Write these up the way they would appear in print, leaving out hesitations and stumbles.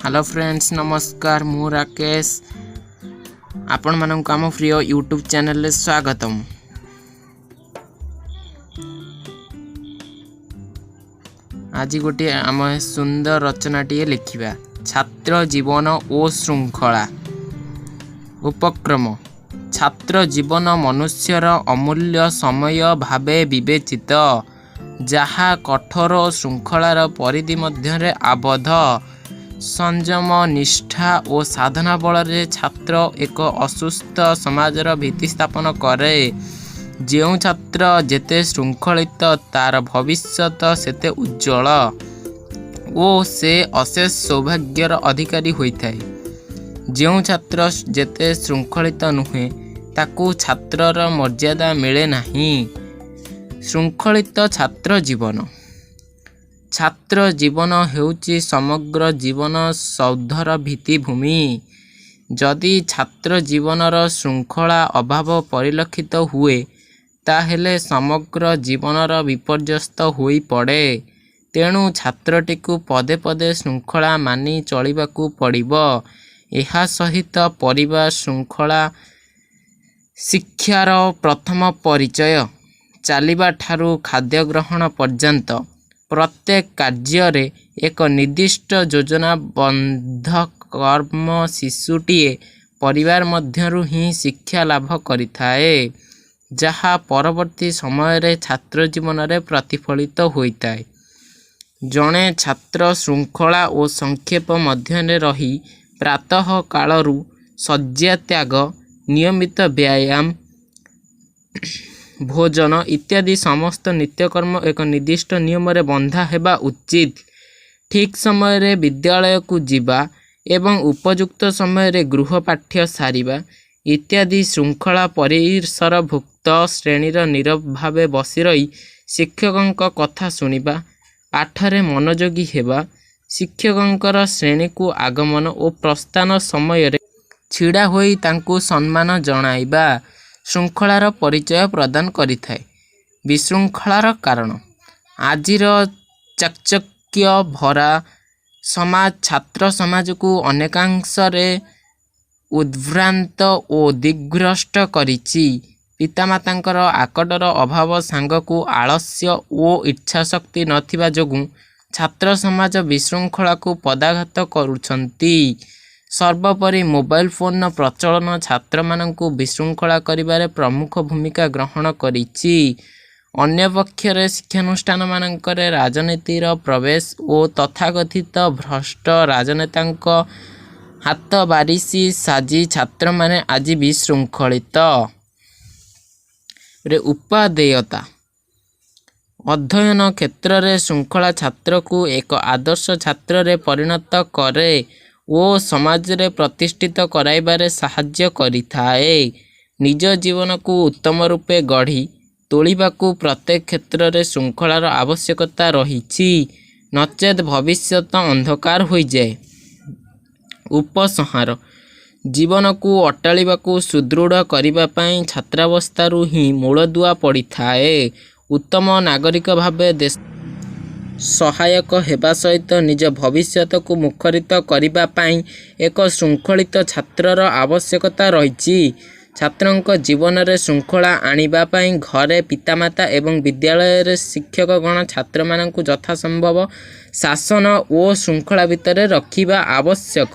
Hello friends, ନମସ୍କାର। ମୁଁ ରାକେଶ, ଆପଣମାନଙ୍କୁ ଆମ ପ୍ରିୟ ୟୁଟ୍ୟୁବ୍ ଚ୍ୟାନେଲରେ ସ୍ୱାଗତମ। ଆଜି ଗୋଟିଏ ଆମେ ସୁନ୍ଦର ରଚନାଟିଏ ଲେଖିବା, ଛାତ୍ର ଜୀବନ ଓ ଶୃଙ୍ଖଳା। ଉପକ୍ରମ। ଛାତ୍ର ଜୀବନ ମନୁଷ୍ୟର ଅମୂଲ୍ୟ ସମୟ ଭାବେ ବିବେଚିତ, ଯାହା କଠୋର ଶୃଙ୍ଖଳାର ପରିଧି ମଧ୍ୟରେ ଆବଦ୍ଧ। ସଂଯମ, ନିଷ୍ଠା ଓ ସାଧନା ବଳରେ ଛାତ୍ର ଏକ ଅସୁସ୍ଥ ସମାଜର ଭିତ୍ତି ସ୍ଥାପନ କରେ। ଯେଉଁ ଛାତ୍ର ଯେତେ ଶୃଙ୍ଖଳିତ, ତାର ଭବିଷ୍ୟତ ସେତେ ଉଜ୍ଜ୍ୱଳ ଓ ସେ ଅଶେଷ ସୌଭାଗ୍ୟର ଅଧିକାରୀ ହୋଇଥାଏ। ଯେଉଁ ଛାତ୍ର ଯେତେ ଶୃଙ୍ଖଳିତ ନୁହେଁ, ତାକୁ ଛାତ୍ରର ମର୍ଯ୍ୟାଦା ମିଳେ ନାହିଁ। ଶୃଙ୍ଖଳିତ ଛାତ୍ର ଜୀବନ। ଛାତ୍ର ଜୀବନ ହେଉଛି ସମଗ୍ର ଜୀବନ ସୌଧର ଭିତ୍ତିଭୂମି। ଯଦି ଛାତ୍ର ଜୀବନର ଶୃଙ୍ଖଳା ଅଭାବ ପରିଲକ୍ଷିତ ହୁଏ, ତାହେଲେ ସମଗ୍ର ଜୀବନର ବିପର୍ଯ୍ୟସ୍ତ ହୋଇପଡ଼େ। ତେଣୁ ଛାତ୍ରଟିକୁ ପଦେ ପଦେ ଶୃଙ୍ଖଳା ମାନି ଚଳିବାକୁ ପଡ଼ିବ। ଏହା ସହିତ ପରିବାର ଶୃଙ୍ଖଳା ଶିକ୍ଷାର ପ୍ରଥମ ପରିଚୟ। ଚାଲିବାଠାରୁ ଖାଦ୍ୟଗ୍ରହଣ ପର୍ଯ୍ୟନ୍ତ ପ୍ରତ୍ୟେକ କାର୍ଯ୍ୟରେ ଏକ ନିର୍ଦ୍ଦିଷ୍ଟ ଯୋଜନା ବଦ୍ଧ କର୍ମ ଶିଶୁଟିଏ ପରିବାର ମଧ୍ୟରୁ ହିଁ ଶିକ୍ଷା ଲାଭ କରିଥାଏ, ଯାହା ପରବର୍ତ୍ତୀ ସମୟରେ ଛାତ୍ର ଜୀବନରେ ପ୍ରତିଫଳିତ ହୋଇଥାଏ। ଜଣେ ଛାତ୍ର ଶୃଙ୍ଖଳା ଓ ସଂକ୍ଷେପ ମଧ୍ୟରେ ରହି ପ୍ରାତଃ କାଳରୁ ଶଯ୍ୟାତ୍ୟାଗ, ନିୟମିତ ବ୍ୟାୟାମ, ଭୋଜନ ଇତ୍ୟାଦି ସମସ୍ତ ନିତ୍ୟକର୍ମ ଏକ ନିର୍ଦ୍ଦିଷ୍ଟ ନିୟମରେ ବନ୍ଧା ହେବା ଉଚିତ। ଠିକ୍ ସମୟରେ ବିଦ୍ୟାଳୟକୁ ଯିବା ଏବଂ ଉପଯୁକ୍ତ ସମୟରେ ଗୃହପାଠ୍ୟ ସାରିବା ଇତ୍ୟାଦି ଶୃଙ୍ଖଳା ପରିସରଭୁକ୍ତ। ଶ୍ରେଣୀରେ ନୀରବ ଭାବେ ବସିରହି ଶିକ୍ଷକଙ୍କ କଥା ଶୁଣିବା, ପାଠରେ ମନୋଯୋଗୀ ହେବା, ଶିକ୍ଷକଙ୍କର ଶ୍ରେଣୀକୁ ଆଗମନ ଓ ପ୍ରସ୍ଥାନ ସମୟରେ ଛିଡ଼ା ହୋଇ ତାଙ୍କୁ ସମ୍ମାନ ଜଣାଇବା ଶୃଙ୍ଖଳାର ପରିଚୟ ପ୍ରଦାନ କରିଥାଏ। ବିଶୃଙ୍ଖଳାର କାରଣ। ଆଜିର ଚାକଚକ୍ୟ ଭରା ସମାଜ ଛାତ୍ର ସମାଜକୁ ଅନେକାଂଶରେ ଉଦ୍ଭ୍ରାନ୍ତ ଓ ଦିଗ୍ଭ୍ରଷ୍ଟ କରିଛି। ପିତାମାତାଙ୍କର ଆକଟର ଅଭାବ ସାଙ୍ଗକୁ ଆଳସ୍ୟ ଓ ଇଚ୍ଛାଶକ୍ତି ନ ଥିବା ଯୋଗୁଁ ଛାତ୍ର ସମାଜ ବିଶୃଙ୍ଖଳାକୁ ପଦାଘାତ କରୁଛନ୍ତି। ସର୍ବୋପରି ମୋବାଇଲ ଫୋନର ପ୍ରଚଳନ ଛାତ୍ରମାନଙ୍କୁ ବିଶୃଙ୍ଖଳା କରିବାରେ ପ୍ରମୁଖ ଭୂମିକା ଗ୍ରହଣ କରିଛି। ଅନ୍ୟପକ୍ଷରେ ଶିକ୍ଷାନୁଷ୍ଠାନମାନଙ୍କରେ ରାଜନୀତିର ପ୍ରବେଶ ଓ ତଥାକଥିତ ଭ୍ରଷ୍ଟ ରାଜନେତାଙ୍କ ହାତବାରିସି ସାଜି ଛାତ୍ରମାନେ ଆଜି ବିଶୃଙ୍ଖଳିତ। ଉପାଦେୟତା। ଅଧ୍ୟୟନ କ୍ଷେତ୍ରରେ ଶୃଙ୍ଖଳା ଛାତ୍ରକୁ ଏକ ଆଦର୍ଶ ଛାତ୍ରରେ ପରିଣତ କରେ ଓ ସମାଜରେ ପ୍ରତିଷ୍ଠିତ କରାଇବାରେ ସାହାଯ୍ୟ କରିଥାଏ। ନିଜ ଜୀବନକୁ ଉତ୍ତମ ରୂପେ ଗଢ଼ି ତୋଳିବାକୁ ପ୍ରତ୍ୟେକ କ୍ଷେତ୍ରରେ ଶୃଙ୍ଖଳାର ଆବଶ୍ୟକତା ରହିଛି, ନଚେତ୍ ଭବିଷ୍ୟତ ଅନ୍ଧକାର ହୋଇଯାଏ। ଉପସଂହାର। ଜୀବନକୁ ଅଟ୍ଟାଳିକାକୁ ସୁଦୃଢ଼ କରିବା ପାଇଁ ଛାତ୍ରାବସ୍ଥାରୁ ହିଁ ମୂଳଦୁଆ ପଡ଼ିଥାଏ। ଉତ୍ତମ ନାଗରିକ ଭାବେ ଦେଶ ସହାୟକ ହେବା ସହିତ ନିଜ ଭବିଷ୍ୟତକୁ ମୁଖରିତ କରିବା ପାଇଁ ଏକ ଶୃଙ୍ଖଳିତ ଛାତ୍ରର ଆବଶ୍ୟକତା ରହିଛି। ଛାତ୍ରଙ୍କ ଜୀବନରେ ଶୃଙ୍ଖଳା ଆଣିବା ପାଇଁ ଘରେ ପିତାମାତା ଏବଂ ବିଦ୍ୟାଳୟରେ ଶିକ୍ଷକଗଣ ଛାତ୍ରମାନଙ୍କୁ ଯଥାସମ୍ଭବ ଶାସନ ଓ ଶୃଙ୍ଖଳା ଭିତରେ ରଖିବା ଆବଶ୍ୟକ।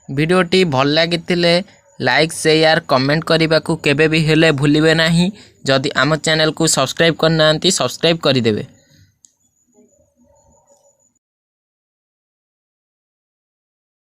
ଭିଡ଼ିଓଟି ଭଲ ଲାଗିଥିଲେ ଲାଇକ୍, ସେୟାର, କମେଣ୍ଟ କରିବାକୁ କେବେ ବି ହେଲେ ଭୁଲିବେ ନାହିଁ। ଯଦି ଆମ ଚ୍ୟାନେଲକୁ ସବସ୍କ୍ରାଇବ୍ କରିନାହାନ୍ତି, ସବସ୍କ୍ରାଇବ୍ କରିଦେବେ।